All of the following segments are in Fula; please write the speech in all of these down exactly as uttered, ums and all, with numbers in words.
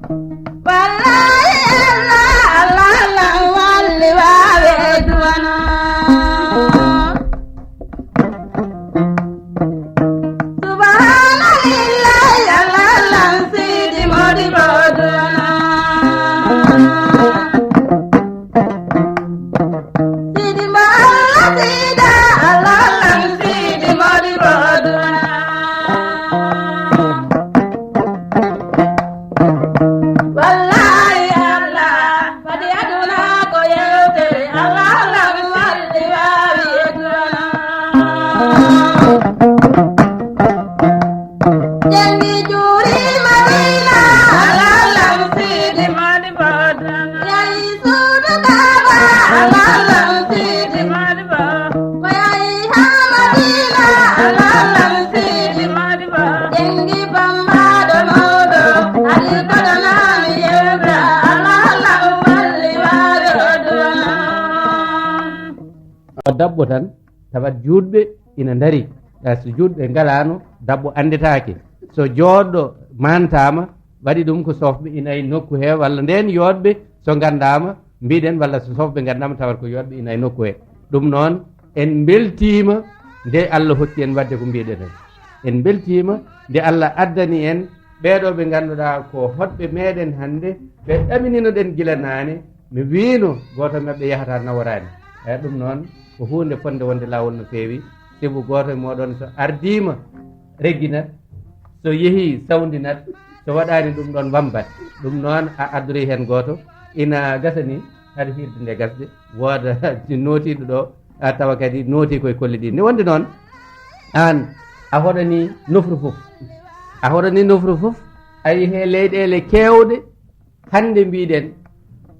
Wallahi Allah, Allah lan walli wawe duwana. Subhanallah, Allah lan sidi modi boduna. Sidi ma Allah sida, Allah lan sidi modi boduna. Wallahi Allah, wadi aduna ko yewte, Allah lan walli wawi eduna. Jengi juri Madina, Allah lan sidi modi boduna. Yayi sudu Kaaba, Allah lan sidi modi boduna. Wayayi ha Madina, Allah lan sidi modi boduna. Jengi Bamba do modo, ali kodo nani yebra, Allah lan walli wawi oduna. O dabbo tan, tawat juutɓe ina ndari, eh, so juutɓe ngalaano, dabbo anndetaake. So jooɗɗo maantaama, waɗi ɗum ko sofɓe ina e nokku he, walla ndeen yooɗɓe so nganndaama, mbiɗen, walla so sofɓe nganndaama, tawat ko yooɗɓe ina e nokku he. Ɗum noon, en mbeltiima nde Allah hokki en waɗde ko mbiɗen en. En mbeltiima nde Allah addani en ɓeeɗo ɓe ngannduɗaa ko hoɗɓe meɗen hannde, ɓe ɗamininoɗen gila naane, mi wiino gooto maɓɓe yahata naworaani. Eyi, ɗum noon ko huunde fotnde wonde laawol no feewi, sibu gooto e mooɗon so ardiima regginat, so yehii sawndinat, so waɗaani ɗum ɗoon wambat. Ɗum noon a addorii heen gooto, ina gasa ni hade hirde nde gasde, wooda nootiiɗo ɗo, a tawa kadi nootii koye kolle ɗi. Nde wonde noon, aan a hoɗanii nofru fof, a hoɗanii nofru fof, a yehi e leyɗeele keewɗe, hannde mbiɗen,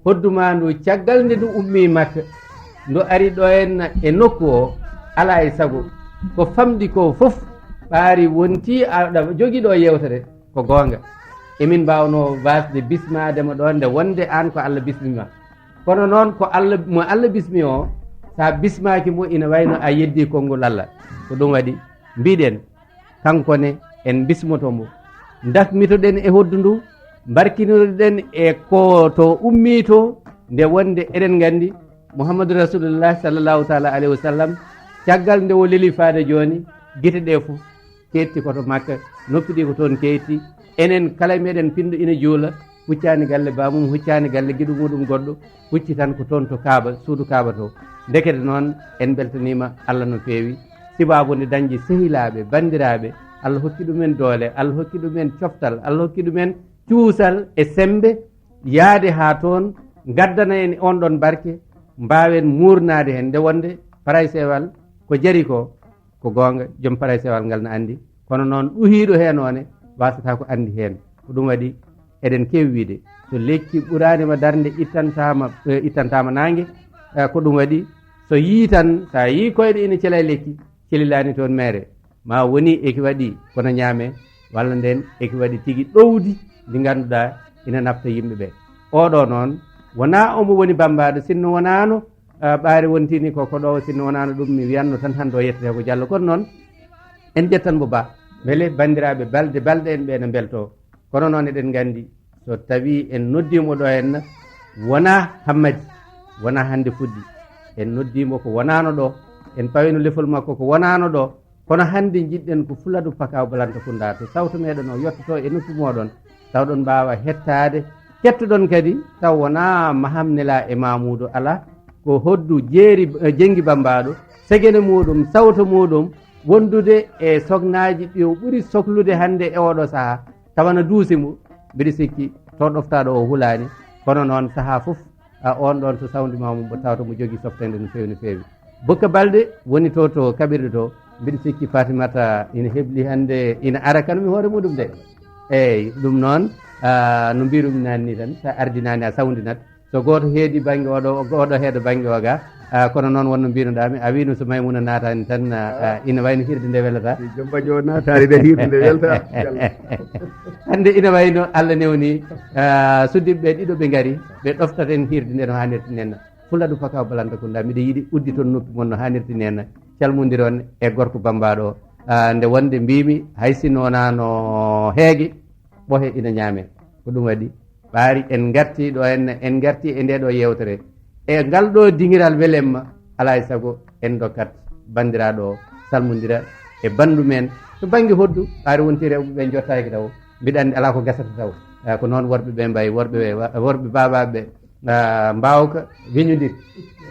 hoddu maa ndu, caggal nde ndu ummii Makka, ndu ari ɗo henna e nokku o, alaa e sago, ko famɗi ko fof, ɓaari wontii aɗa jogii ɗo yeewtere, ko goonga. Emin mbaawnoo waasde bismaade ma ɗo nde wonde aan ko Allah bismi ma. Kono noon ko Allah, mo Allah bismi o, so a bismaaki mo, ina wayno a yeddii konngol Allah. Ko ɗum waɗi mbiɗen, kanko ne en bismoto mo. Dakmitoɗen e hoddu ndu, mbarkinoɗen e ko to ummii to, nde wonde eɗen nganndi Muhammadu Rasulullah sallallahu taala alayhi wa sallam, caggal nde o leli faade jooni, gite ɗe fof keetti ko to Makka, noppi ɗi ko toon keetti. Enen kala meɗen pinɗo ina juula, huccaani galle baamum, huccaani galle giɗo muɗum goɗɗo, hucci tan ko toon to Kaaba, suudu Kaaba to. Ndekete noon, en mbeltaniima Allah no feewi. Sibaabu nde dañde sehilaaɓe, banndiraaɓe, Allah hokki ɗumen doole, Allah hokki ɗumen coftal, Allah hokki ɗumen cuusal e semmbe, yahde haa toon, ngaddana en oon ɗoon barke, mbaawen muurnaade heen. Nde wonde Parayseewal ko jari ko, ko goonga, joom Parayseewal ngal na anndi, kono noon ɗuhiiɗo heen o ne, waasataa ko anndi heen. Ko ɗum waɗi eɗen keewi wiyde, so lekki ɓuraani ma darnde, ittantaama, eh, ittantaama naange. Eh, ko ɗum waɗi, so yii tan, so a yii koyɗe ina cela e lekki, celilaani toon meere, ma woni eki waɗi kono ñaame, walla ndeen eki waɗi tigi ɗowdi ndi ngannduɗaa ina nafta yimɓe ɓe. Oɗo noon, wonaa omo woni bammbaaɗo, sinno wonaano, ah, ɓaari wontini ko, ko ɗo, sinno wonaano ɗum, mi wiyanno tan hannde o yettete ko Jallo. Kono noon, en njettan mo ba, mbele banndiraaɓe balde, balɗe en ɓe ene mbeltoo. Kono noon eɗen nganndi, so tawii en noddiimo ɗo henna, wonaa hammadi, wonaa hannde fuɗɗi. En noddiimo ko wonaano ɗo, en pawino lefol makko ko wonaano ɗo, kono hannde njiɗɗen ko Fuladu Pakaaw Balanta Kunda, to sawto meɗen o yottoto e noppi mooɗon, tawɗon mbaawa hettaade, kettoɗon kadi, taw wonaa Maham Nela e Mamuudu, alaa, ko hoddu jeeri, eh, Jenngi Bammbaaɗo, segene muuɗum, sawto muuɗum, wondude e soknaaji ɗi o ɓuri soklude hannde e oɗo sahaa, tawana duusi mo, mbiɗa sikki to ɗoftaaɗo o hulaani, kono noon sahaa fof, a, oon ɗoon so sawndi ma mum, o tawata mo jogii softeende no feewi, no feewi. Bokka Balde woni to, to kaɓirɗe to, mbiɗa sikki Fatimata ina hebli hannde, ina ara kanum e hoore muɗum de. Eeyi, ɗum noon, a, no mbirum naanni tan, so a ardinaani a sawndinat, so gooto heedi bannge oɗo, oɗo heeda bannge o ga, a, kono noon wonno mbinoɗaa mi, a wiino so Maymuna naataani tan, a, a, ina wayno hirde nde welata. Joom bannge o naataani de, hirde nde welata. Hannde ina wayno Allah newni, a, suddiɓe ɓe ɗiɗo ɓe ngari, ɓe ɗoftaten hirde nde no haanirta nenna. Fuladu Fakaw Balanta Kunda, miɗo yiɗi udditon noppi mon no haanirta nenna, calmondiron e gorko bammbaaɗo o. A, nde wonde mbimi, hay si nonaano heege, ɓohe ina ñaame. Ko ɗum waɗi Ɓaari en ngartii ɗo, en, en ngartii e ndee ɗoo yeewtere. E ngal ɗoo dingiral welemma, alaa e sago en ndokkat banndiraaɗo o salmondira e banndu men. To bannge hoddu, ɓaari wonti rewɓe ɓe njottaaki taw. Mbiɗa anndi alaa ko gasata taw. Eh, ko noon worɓe ɓe mbayi, worɓe ɓe, worɓe baabaaɓe ɓe, ah, mbaawka weñondir.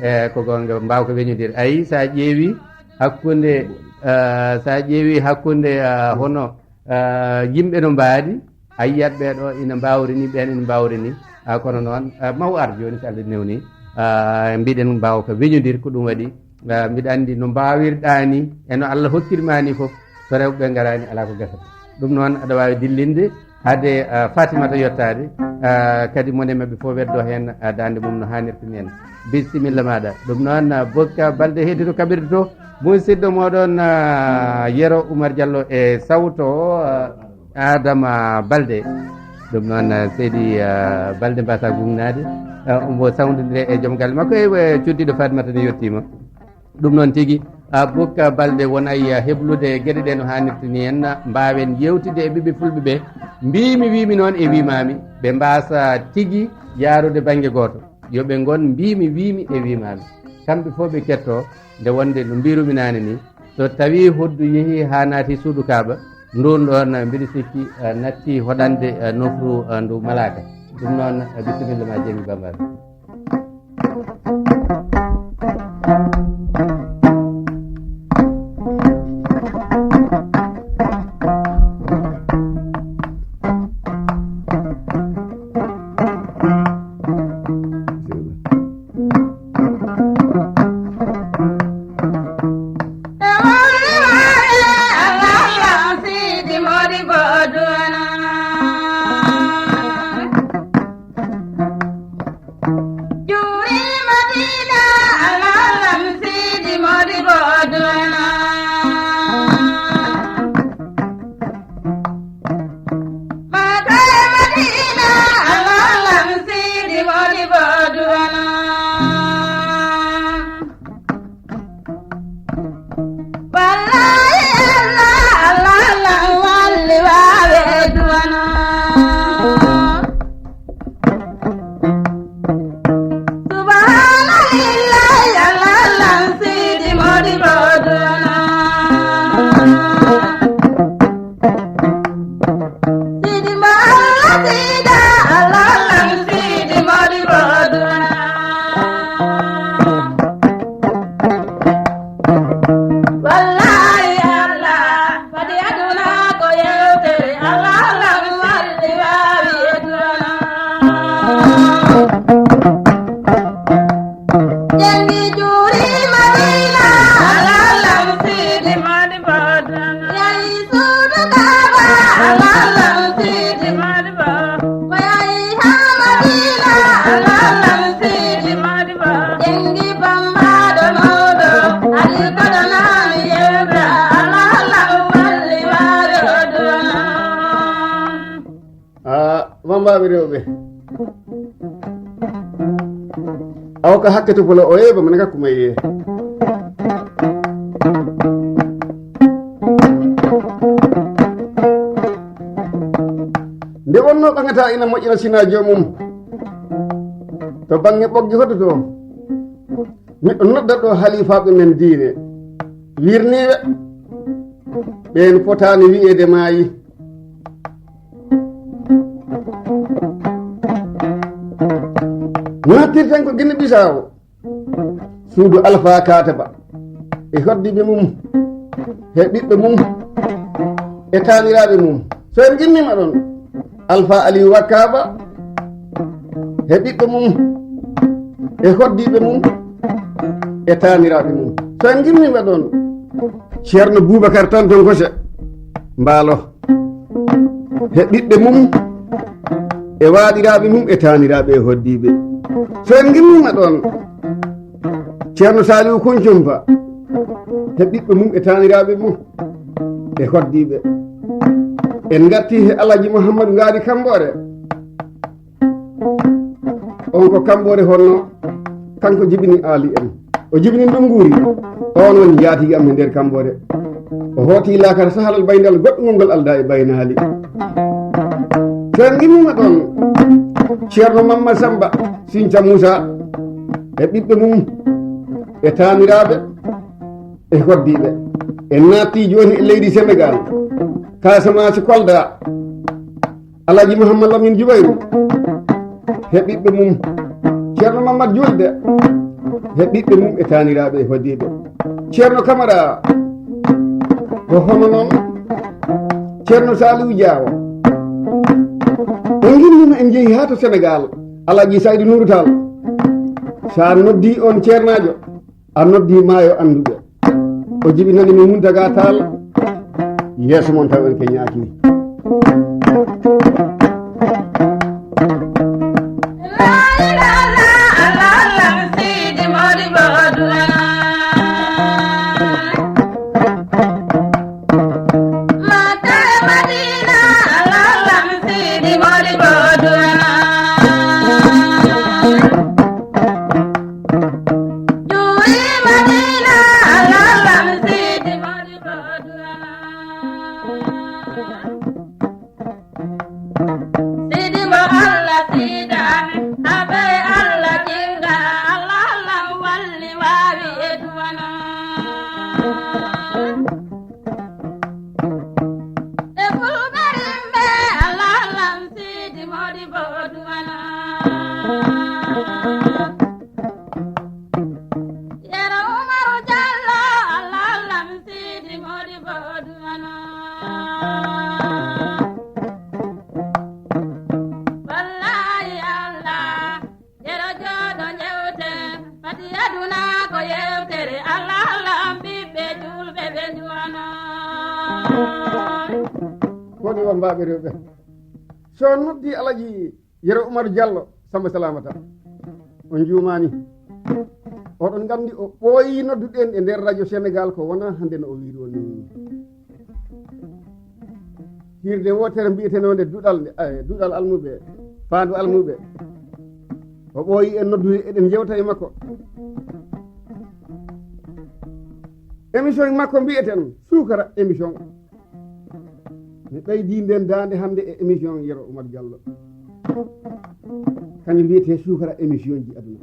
Eh, ko goonga, mbaawka weñondir. Ayi, so a ƴeewi hakkunde, ah, so a ƴeewi hakkunde, ah, hono, ah, yimɓe no mbaadi, a yiyat ɓee ɗo ina mbaawri ni, ɓeen ina mbaawri ni. Ah, kono noon, ah, maw ar jooni so Allah newni, ah, mbiɗen mbaawka weñondir, ko ɗum waɗi. Ah, mbiɗa anndi no mbaawirɗaa ni e no Allah hokkir ma ni fof, so rewɓe ɓe ngaraani, alaa ko gasata. Ɗum noon, aɗa waawi dillinde hade, ah, Fatimata yottaade, ah, kadi mone maɓɓe fof weddo heen, ah, daande mum no haanirta ni en. Bisimilla maaɗa. Ɗum noon, ah, Bokka Balde heedi to kaɓirde to, musidɗo mooɗon, ah, Yero Oumar Diallo e sawto o, ah, Adama Balde. Ɗum noon, ah, seydi, ah, Balde mbasa gugnaade, ah, omo sawndondire e joom galle makko. E, e cuddiɗo Fatimata ne yettiima. Ɗum noon tigi, ah, Bokka Balde wonay, ah, heblude geɗe ɗe no haanirta ni en, mbaawen yewtidde e ɓiɓɓe fulɓe ɓe. Mbiimi, wiimi noon e wiimaami, ɓe mbasa tigi yaarude bannge gooto. Yo ɓe ngon mbiimi, wiimi e wiimaami. Kamɓe fof ɓe ketto, nde wonde no mbiirumi naane ni, so tawi hoddu yehi haa naati suudu Kaaba, ndun ɗon, mbiɗa sikki, eh, natti hoɗande, eh, nofru, eh, ndu malaaka. Ɗum noon, eh, bisimilla ma, Jeemi Bambara. Wallahi Allah, fadi aduna ko yewtere, Allah lam walli wawi e duwana. Jengi juri Madina, Allah lam sidi Madi Badana. Yayi sudu Kaaba, Allah lam sidi Madi Ba. Wayayi ha Madina, Allah lam sidi Madi Ba. Jengi Bamba do mawdo, Ali kodo nani yebra, Allah lam walli wawi e duwana. Ah, wambaaɓe rewɓe. Awa ka hakke to polo o yeeba mana ka kuma ye. Nde wonno ɓangata ina moƴƴina sina joomum. To bange ɓoggi hoto to. Miɗo nodda ɗo halifaaɓe men diine. Wirniiɓe. Ɓeen potaani wi'eede maayi. Nattirten ko Gine Bisaawo, suudu Alfa Kaataba e hoddiiɓe mum, he ɓiɓɓe mum, e taaniraaɓe mum. So en ngimmiima ɗoon, Alfa Aliyu Wakkaaba, he ɓiɓɓe mum, e hoddiiɓe mum, e taaniraaɓe mum. So en ngimmiima ɗoon, Ceerno Buubakar Tantonkose, Mbaalo. He ɓiɓɓe mum, e waaɗiraaɓe mum, e taaniraaɓe, e hoddiiɓe. So en ngimmiima ɗoon, Ceerno Saalihu Kuncumpa, he ɓiɓɓe mum, e taaniraaɓe mum, e hoddiiɓe. En ngartii he Alhaji Muhammadu Ngaari Kamboore. On ko Kamboore honno, kanko jibini aali en. O jibini ndunguuri. On woni njaatigi am e nder Kamboore. O hooti laakara sahalal baynal goɗɗungol ngol aldaa e baynaali. So en ngimmiima ɗoon, Ceerno Mamma Samba Sinca Musa e ɓiɓɓe mum e taaniraaɓe e hoddiiɓe. En naatti jooni e leydi Senegaal, Kasamance, Kolda. Alhaji Mouhammad Lamine Djoubairou he ɓiɓɓe mum, Ceerno Mamadou Julde he ɓiɓɓe mum e taaniraaɓe e hoddiiɓe. Ceerno Camara ko hono noon Ceerno Saliou Diawo. En ngimmima en njehi haa to Senegaal, Alhaji Saydou Nourou Tall. So a noddi on ceernaajo, a noddi maayo annduɓe. O jibinani mi Muntaga Tall, yeeso mon taw en ke ñaaki. Sidi mo Allah sidani, habe Allah jinga, Allah Allah walli wawi e duwana. E fulɓe rimɓe, Allah Allah sidi modi bo duwana. Yero Umaru Jallo, Allah Allah sidi modi bo duwana. Wallahi Allah, jero jooɗo jewte, fati aduna ko yewtere, Allah Allah on ɓiɓɓe julɓe ɓe duwana. Koni on mbaaɓe rewɓe? So on noddi Alaji Yero Umaru Jallo, Samba Salamata, on njuumaani. Oɗon nganndi o ɓooyi nodduɗen e nder radio Senegal ko wona hannde no o wiiri on ni. Hiirde wootere mbiyetenonde duɗal, eh, duɗal almuɓe, faandu almuɓe. O ɓooyi en noddude, eɗen yewta e makko. Émission makko mbiyeten Suukara Émission. Mi ɓeydi nden daande hannde e émission Yero Oumar Diallo. Kañum wiyetee Suukara Émission ji aduna.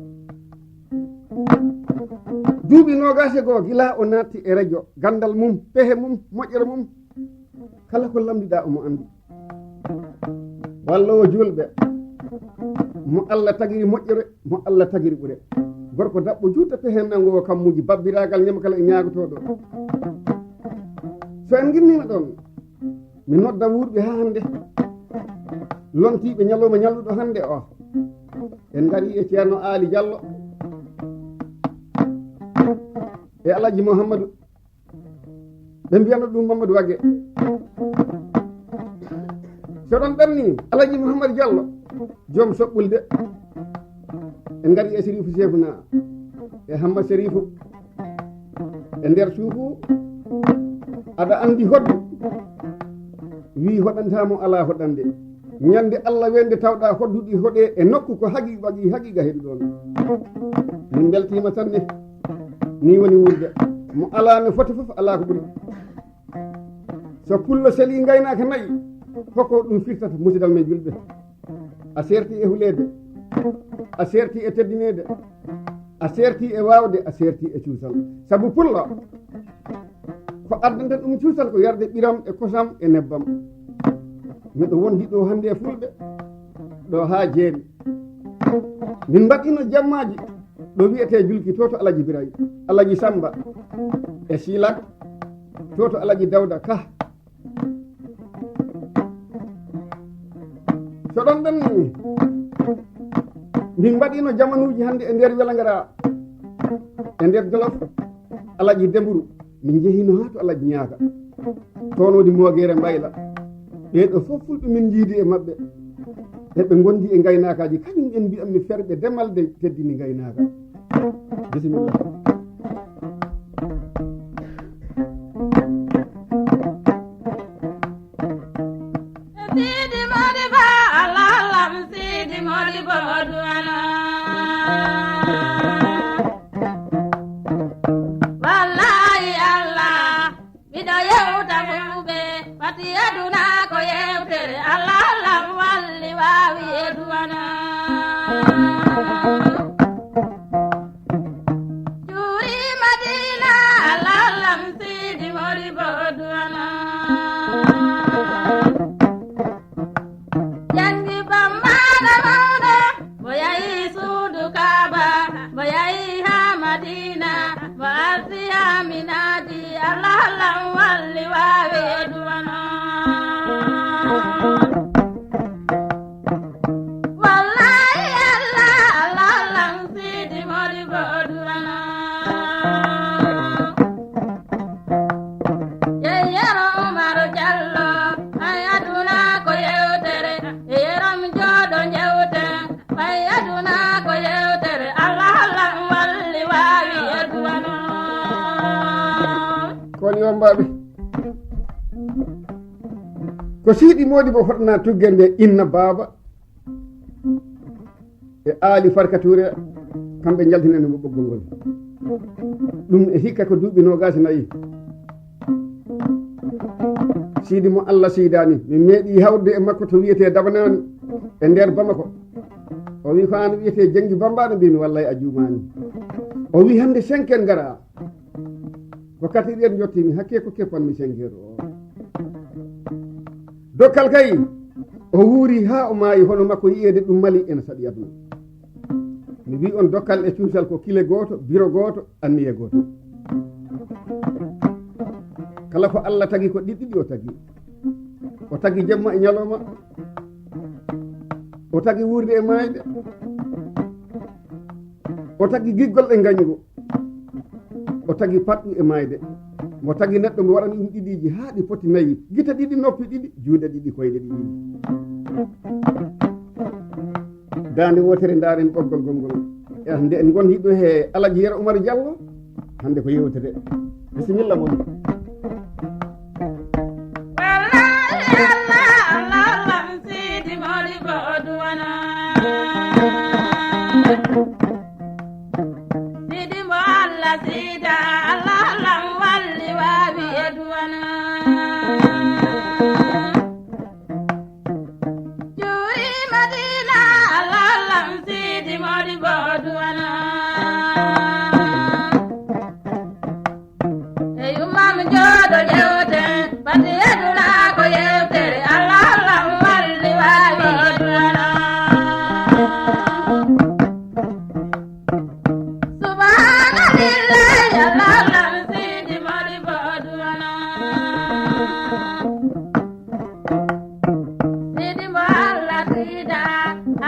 Duuɓi noogaas e goo gila o naatti e radio, ganndal mum, pehe mum, moƴƴere mum, kala ko lamndiɗaa omo anndi. Walloowo juulɓe, mo Allah tagiri moƴƴere, mo Allah tagiri ɓure. Gorko daɓɓo juutta pehe nanngo kammuuji, babbiraagal ñama kala e ñaagotooɗo. So en nginniima ɗoon, mi nodda wuurɓe haa hannde, lontiiɓe ñalawma ñalluɗo hannde o. En ngarii e Ceerno Aali Jallo e Alaji Muhammadu. Ɓe mbiyano ɗum Mamadou Wagge. So ɗon ɓenni, Alaji Mouhamadou Diallo, joom soɓɓulde. En ngari e Sérifou Cheikhouna, e Hamma Sérifou. E nder suufu, aɗa anndi hoɗdu. Wii hoɗantaa mo alaa hoɗande. Ñande Allah wende tawɗa hoɗduɗi hoɗe e nokku ko haqi-, waɗi haqiqa heɗu ɗon. Min beltima sanne. Ni woni wuurde. Mo ala no foti fof ala ko ɓuri. So pullo seli ngaynaaka nayi, hoko ɗum firtata musidal men julɓe. A serti e huleede. A serti e teddinede. A serti e waawde, a serti e cuusal. Sabu pullo, ko addanta ɗum cuusal ko yarde ɓiram e kosam e nebbam. Miɗo wondi ɗo hannde e fulɓe, ɗo haa jeeri. Min mbaɗino jammaaji ɗo wiyetee Julki, to to Alaji Biray, Alaji Samba e Silak, to to Alaji Dawda Ka. So ɗon ɗon, min mbaɗino jamanuuji hannde e nder Welangara, e nder Jolof, Alaji Demburu, min njehino haa to Alaji Ñaaka. Toon woni Mogeere Mbayla. Ɓee ɗo fof fulɓe min njiidi e maɓɓe. Eɓe ngondi e ngaynaakaaji, kañum en mbiyanmi ferɓe demal de teddini ngaynaaka. Bisimilla. Sidi Modibo, Allah, Allah, Sidi Modibo, Duwana. Wallahi Allah, miɗo yewta fulɓe, fati aduna ko yewtere, Allah, Allah, walli wawi e Duwana. Juuri Madina, Alaalam Sidi Modibo Duwana. Janngi Bamba na mawɗo, mo yahi suudu Kaaba, mo yahi haa Madina, mo arti haa Minaadi, Alaalam walli waawi e Duwana. Wallahi Allah, Allah, Allah, Sidi Modibo Duwana. Yeyero Umar Jallo, ay aduna ko yewtere, yeyeram jooɗo jewte, ay aduna ko yewtere, Allah, Allah, walli waawi e Duwana. Ko woni on mbaaɓe? Ko Sidi Modibo fotna tuggere nde inna baaba e aali Farka Touré, kamɓe njaltinani mo ɓoggol ngol. Ɗum e hikka ko duuɓi noogaas e nayi. Sidi mo Allah siidani, mi meeɗi hawrude e makko to wiyetee Dabanaani e nder Bamako. O wi ko an wiyetee Janngi Bamba, no mbimi wallay a juumaani. O wi hannde senken ngara. Ko quatrième jottimi, hakke ko keppanmi cinq heures o. Dokkal kay, o wuuri haa o maayi, hono makko yi'eede ɗum Mali ena saɗi aduna. Mi wi on, dokkal e cuusal ko kile gooto, biro gooto, anniye gooto. Kala ko Allah tagi ko ɗiɗi ɗi o tagi. O tagi jemma e ñalawma. O tagi wuurde e maayde. O tagi giggol e ngañgu. O tagi paɗɗu e maayde. Mo tagi neɗɗo, mo waɗani ɗum ɗiɗiiji haa ɗi poti nayi. Gite ɗiɗi, noppi ɗiɗi, juuɗe ɗiɗi, koyɗe ɗiɗi. Daande wootere ndaaren ɓoggol gonngol. Eh, nde en ngondi ɗo he Alaji Yero Umar Diallo, hannde ko yewtere. Bisimilla mon. Wallahi Allah, Allah, Allah, Sidi Modibo Duwana. Sidi mo Allah sida, Allah, Allah, walli waawi e Duwana. Juuri Madina, Allah, Allah, Sidi Modibo Duwana. E yummam jooɗo jewte, fati aduna ko yewtere, Allah, Allah, walli waawi e Duwana. Subhanallah, Allah, Allah, Sidi Modibo Duwana. Sidi mo Allah sida,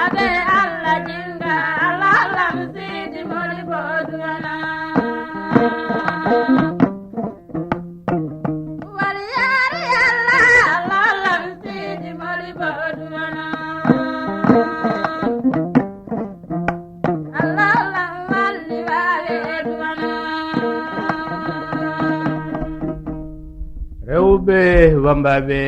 abe Allah jinga, Allah lam Sidi Modibo Duwana. Waliyari Allah, Allah lam Sidi Modibo Duwana. Allah, Allah, walli, walli, Duwana. Rewɓe Bambaaɓe,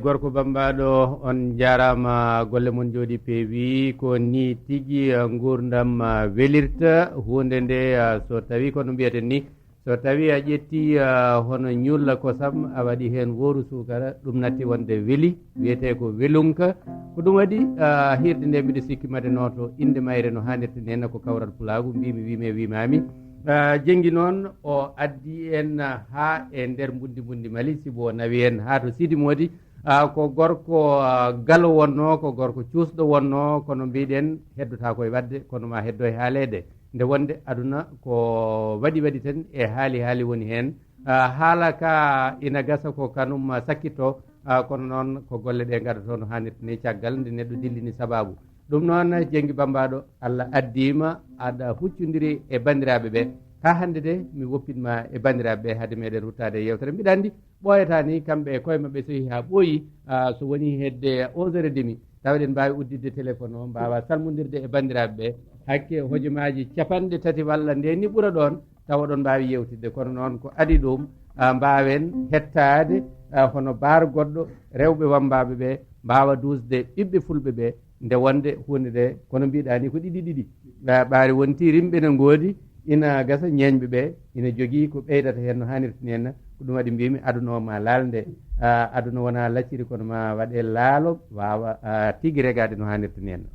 gorko Bambaaɗo, on njaaraama, golle mon njooɗi peewi. Ko nii tigi, eh, nguurndam, eh, welirta. Huunde nde, eh, so tawii ko no mbiyaten ni, so tawii a ƴetti, ah, hono ñulla kosam, a waɗi heen wooru suukara, ɗum natti wonde weli, wiyetee ko welunka. Ko ɗum waɗi, ah, hiirde nde mbiɗo sikki made nooto innde mayre no haanirta ni, henna ko kawral pulaagu, mbimi, wime, wimami. Ah, Jenngi noon o addi en, ah, haa e nder Mbundi Mbundi Mali, sibu o nawi en haa to Sidi Moodi. Ah, ko gorko, ah, galo wonno, ko gorko cuusɗo wonno, kono mbiɗen heddotaako e waɗde, kono ma heddo e haaleede. Nde wonde aduna ko waɗi waɗi tan e haali haali woni heen. Ah, haala ka ina gasa ko kanum sakkitto, ah, kono noon ko golle ɗe ngaɗotoo no haanirta ni caggal nde neɗɗo dillini sabaabu. Ɗum noon, Jenngi Bammbaaɗo, Allah addiima aɗa huccondiri e banndiraaɓe ɓe. Haa hannde de, mi woppinma e banndiraaɓe ɓe hade meɗen ruttaade e yewtere. Mbiɗa anndi ɓooyataa ni, kamɓe e koye maɓɓe so yehi haa ɓooyi, ah, so woni hedde onze heures et demi, tawa eɗen mbaawi udditde téléphone o, mbaawa salmondirde e banndiraaɓe ɓe. Hakke hojomaaji capanɗe tati walla nde ni ɓura ɗoon, tawa oɗon mbaawi yewtidde. Kono noon ko adi ɗum, ah, mbaawen hettaade, ah, hono baar goɗɗo, rewɓe wammbaaɓe ɓe mbaawa duusde ɓiɓɓe fulɓe ɓe, nde wonde huunde nde, kono mbiɗa ni ko ɗiɗi ɗiɗi. Ah, ɓaari wonti rimɓe ne ngoodi, ina gasa ñeeñɓe ɓe ina jogii ko ɓeydata heen no haanirta ni henna. Ko ɗum waɗi mbimi aduna o ma laalnde, ah, aduna wona lacciri kono ma waɗe laalo, waawa, ah, tigi regaade no haanirta ni henna.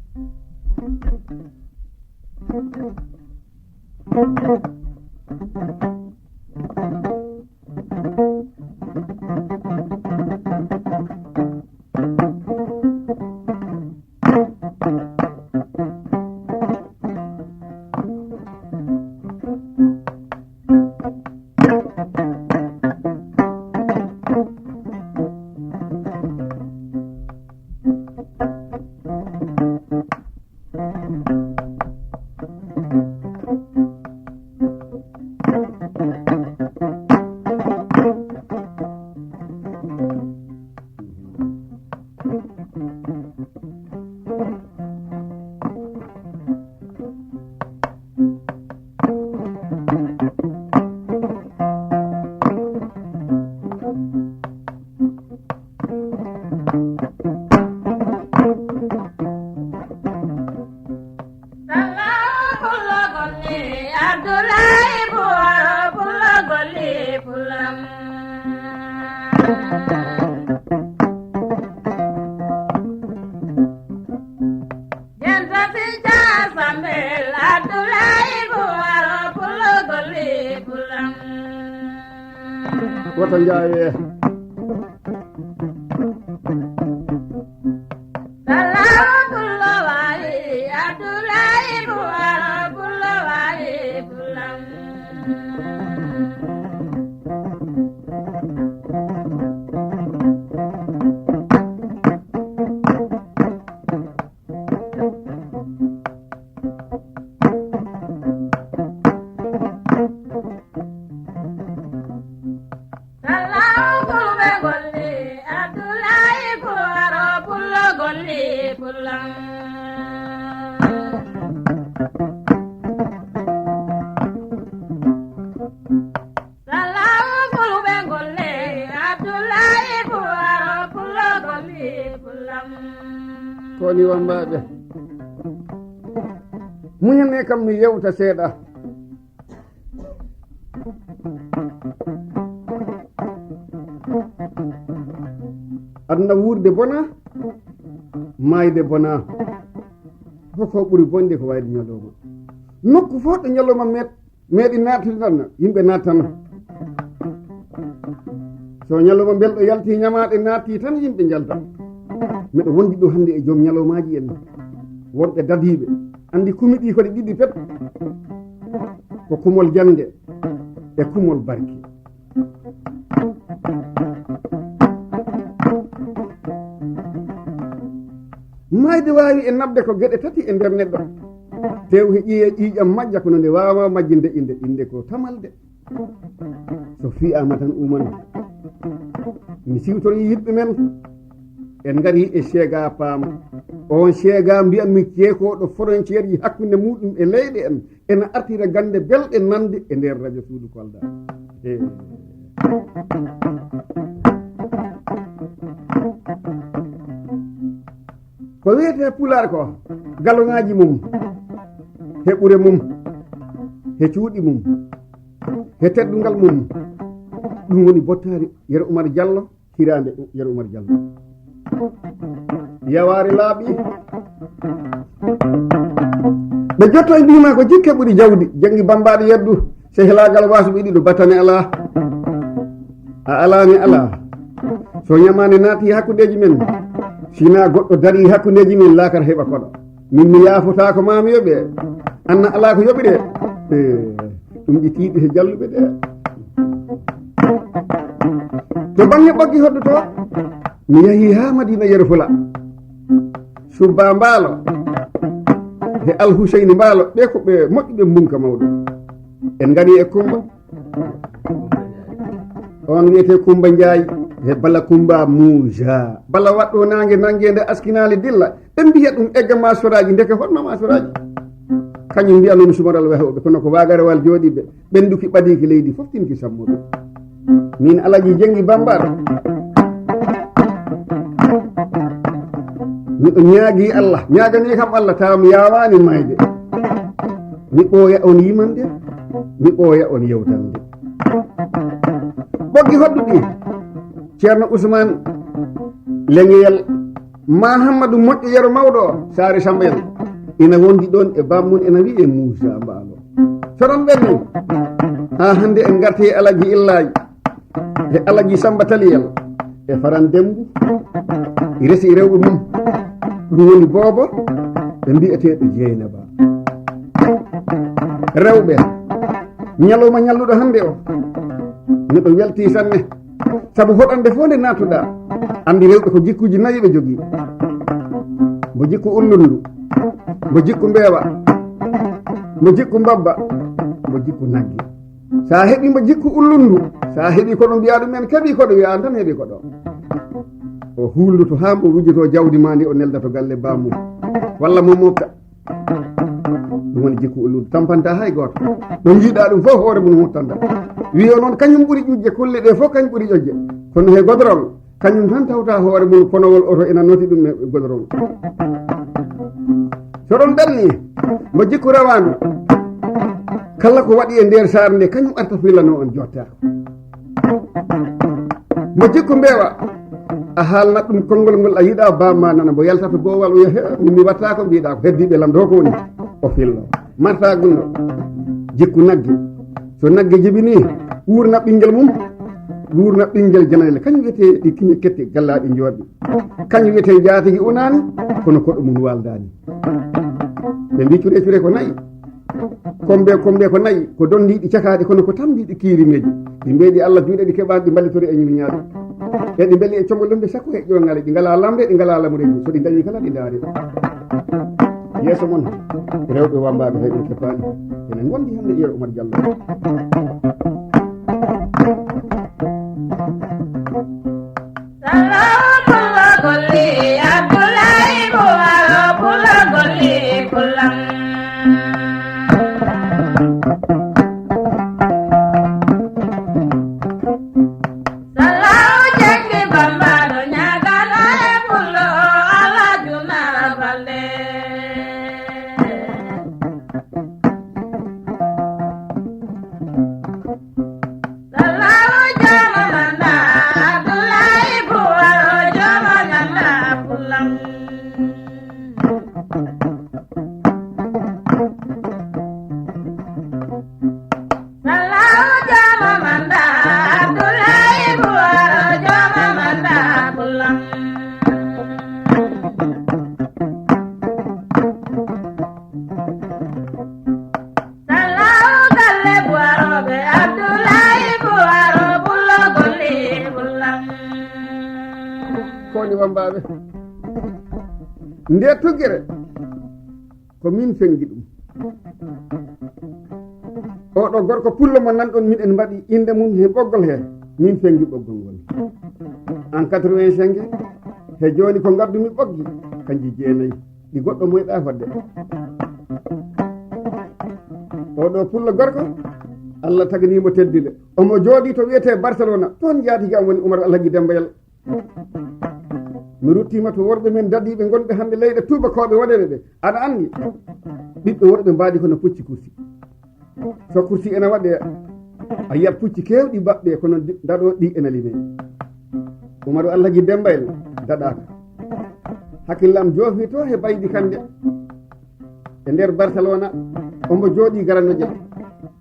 Wata njaawe. Ko ni wambaɓe. Muñane kam mi yewta seeɗa. Aduna wuurde bona, maayde bona. Hoko ɓuri bonde ko wayde ñalawma. Nokku fof ɗo ñalawma met-, meeɗi naattude tan, yimɓe naattana. So ñalawma mbelɗo yalti, ñamaaɗe naatti tan, yimɓe njalta. Miɗo wondi ɗo hannde e joom ñalawmaaji en, wonɓe dadiiɓe. Anndi kumi ɗi ko ɗi ɗiɗi pet. Ko kumol jannde e kumol barke. Maayde waawi e naɓde ko geɗe tati e nder neɗɗo. Tew he ƴiye ƴiiƴam majja kono nde waawa majjinde innde, innde ko tamalde. So fiyaama tan uman. Mi siwtori yiɗɓe men. En ngari e Sega Paam. On Sega mbiyanmi ceekooɗo frontière ji hakkunde muɗum e leyɗe en. Ena artira gannde belɗe nande e nder radio Suudu Kolda. He. Ko wiyetee Pulaar ko galoŋaaji mum, he ɓure mum, he cuuɗi mum, he teddungal mum. Ɗum woni bottaari Yero Umar Jallo. Hiraande Yero Umar Jallo. Yawaare laaɓi. Ɓe jotto e mbiima ko jikke ɓuri jawdi, janngi bambaɗo yeddu, sehelaagal waasuɓe ɗiɗo battane alaa. A alaa mi alaa. So ñamaande naati hakkundeeji men, sina goɗɗo darii hakkundeeji men, laakar heɓa koɗo. Min mi yaafotaako maa mi yoɓe. Anna alaa ko yoɓiree. Eh, ɗum ɗi tiiɗi he jalluɓe ɗe. To baŋŋe ɓoggi hoɗdu to, mi yahi haa Madina Yero Fula. Subba Mbaalo he Alhuseyni Mbaalo, ɓe ko ɓe moƴƴuɓe mbunka mawɗo. En ngari e Kumba. On wiyetee Kumba Njaay he Bala Kumba Muusa. Bala waɗɗo naange nanngeende askinaali dilla. Ɓe mbiya ɗum egga masoraaji, ndeke honno masoraaji? Kañum mbiya noon sumaral wehooɓe, kono ko waagarawal jooɗiiɓe, ɓennduki ɓadiiki leydi fof tinki sammude. Min Alaji Jenngi Bambar. Miɗo ñaagi Allah, ñaagani kam Allah, tawa mi yaawaani maayde. Mi ɓooya on yimande, mi ɓooya on yewtande. Ɓoggi hoɗduɗi, Ceerno Usmaan Leŋeyel, Mahammadu Moƴƴo Yero Mawɗo, Saare Sambayel, Ina wondi ɗon e bammum, ina wi'e Muusa Mbaalo. Soɗon ɓenni, haa hannde en ngarti e Alaji Illaaji, e Alaji Samba Taliyel, e Faran Dembu, resi rewɓe mum. Ɗum woni boobo, ɓe mbi'eteeɓe Jeynaba. Rewɓe, ñalawma ñalluɗo hannde o, miɗo weltii sanne. Sabu hoɗande fof nde naatuɗaa, anndi rewɓe ko jikkuuji nayi ɓe jogii. Mbo jikku ullundu, mbo jikku mbeewa, mbo jikku mbabba, mbo jikku nagge. So a heɓii mbo jikku ullundu, so a heɓii koɗo mbiyaa ɗum en keɓii koɗo, wiyaa an tan heɓii koɗo. O huulduto haa mbo wujjotoo jawdi maa ndi, o nelda to galle baamum. Walla mo mofta. Ɗum woni jikku ulludu, tampanta hay gooto. Ɗo njiiɗaa ɗum fof, hoore mum huttanta. Wiyo noon, kañum ɓuri ƴuƴje kulle ɗe fof, kañum ɓuri ƴoƴde. Kono he godorong, kañum tan tawta hoore mum, ponowol oto ina noti ɗum e godorong. So ɗon ɗanni, mo jikku rawaandu, kala ko waɗi e nder saare nde, kañum arta fillanoo on jottaako. Mo jikku mbeewa, a haalnat ɗum konngol ngol a yiɗaa, baaba ma nana, mbo yaltata boowal, o wiya, "He, min mi wattaako, mbiɗaa ko heddiiɓe lam ɗo ko woni." O fillo. Marta gunno, jikku nagge. So nagge jibini, wuurna ɓinngel mum, wuurna ɓinngel janayla. Kañum wiyetee ɗi kiñe kette gallaaɗi njooɗi. Kañum wiyetee jaatigi unaani, kono koɗo mum waaldaani. Ɓe mbii cure cure ko nayi. Kombe, kombe ko nayi, ko donndiiɗi cakaaɗi, kono ko tammbiiɗi kiirimeeji. Ɗi mbeeɗi Allah juuɗe, ɗi keɓaani, ɗi mballitorii e ñirñaaɗi. E ɗi mbeli e combo lombe sakko e ƴoŋale, ɗi ngalaa lamnde, ɗi ngalaa lamureeji. So ɗi ndañii kala, ɗi ndaaree. Yeeso mon, rewɓe wambaaɓe hay ɗum keppaani. Ene ngondi hannde Yero Umar Jallo. Salaw Pullo Golli, Abdoulaye Bouwaro Pullo Golli Pullam. Salaw Jaggi Bambaaɗo ñaagala e Pullo Alhaji Nara Balde. Salaw jama nanda, Abdoulaye Bouwaro jama nanda, Pullam. Salaw jama nanda, Abdoulaye Bouwaro jama nanda, Pullam. Salaw galle Buwarooɓe, Abdoulaye Buwaro, Pullo Golli, Pullam. Ko woni wambaaɓe? Nde tuggere, ko min fengi ɗum. Oɗo gorko pullo mo nanɗon, min en mbaɗi innde mum he ɓoggol he, min fengi ɓoggol ngol. En quatre-vingt-cinq, he jooni ko ngaddumi ɓoggi, kanji jeenayi. Ɗi goɗɗo moyɗa fodde. Oɗo pullo gorko, Allah tagnimo teddule. Omo jooɗi to wiyete Barcelona, toon jaatigi am woni Umar Alhaji Dembayel. Mi ruttima to worɓe men dadiɓe gonɓe hande leyɗe tuubakooɓe waɗeɓe ɓe. Aɗa andi, ɓiɓɓe worɓe mbaɗi kono pucci kursi. So kursi ena waɗe, a yiyat pucci kewɗi baɓɓe, kono di-, ndaɗo ɗi ena lime. Umaru Alhaji Dembayel daɗaka. Hakkillam joofi to he Baydi Kande. E nder Barcelona, omo jooɗi Garanoje,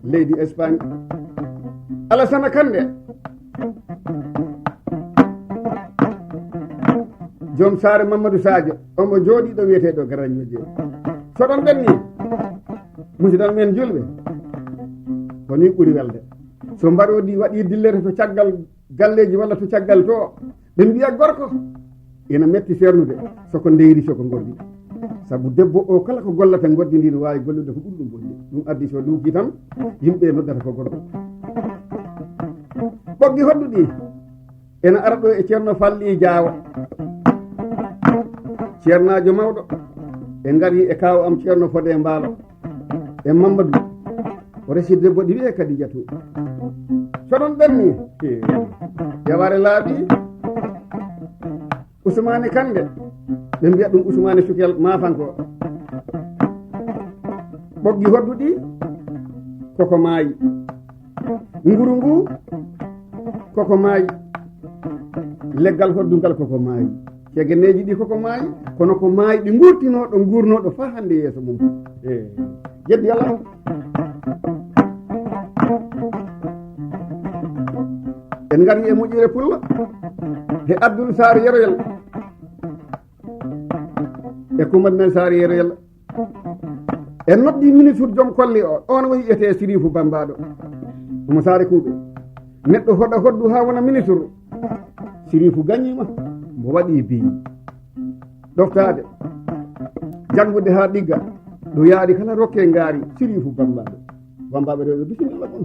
leydi Espagne. Alasana Kande, joom saare Mamadou Sadio, omo jooɗi ɗo wiyeteɗo Garanoje. So ɗon ɓenni, musidal men julɓe, ko ni ɓuri welde. So mbaɗodi waɗi dillere to caggal galleji walla to caggal to, ɓe mbiya gorko ina metti fernude, soko ndeyri, soko gordi. Sabu debbo o, kala ko gollata, gordi ndi no wawi gollude ko ɓuri ɗum bonde. Ɗum addi so luuki tan, yimɓe noddata ko gorko. Ɓoggi hodduɗi ena ara ɗo e Ceerno Falli Jaawo, ceernaajo mawɗo. Ɓe ngari e kaaw am Ceerno Fode Mbaalo e Mamadou. O resi debbo ɗi wiye Kadijatu. So ɗon ɓenni, yaware laaɓi. Usmaane Kande, ɓe mbiya ɗum Usmaane Cukel Maafanko. Ɓoggi hodduɗi koko maayi. Nguru ngu koko maayi. Leggal hoddungal koko maayi. Cegeneeji ɗi koko maayi, kono ko maayi ɗi ngurtinooɗo, ngurnooɗo faa hannde yeeso mum. E jeddi Allah. En ngari e moƴƴere pullo he Abdoul Sarr Yeroyal e Koumba Men Sarr Yeroyal. En noddi ministre joom kolle o, on o wi'etee Sirifu Bambaɗo. Omo saare kuuɓe. Neɗɗo hoɗa hoɗdu haa wona ministre. Sirifu gañiima, mo waɗi biyi. Ɗoftaade, janngude haa ɗigga, ɗo yaari kala rokke ngaari, Sirifu Bambaɗo. Bambaɓe rewɓe, bisimilla mon.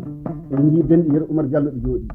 En njii denɗi Yero Umar Jallo ɗi jooɗi.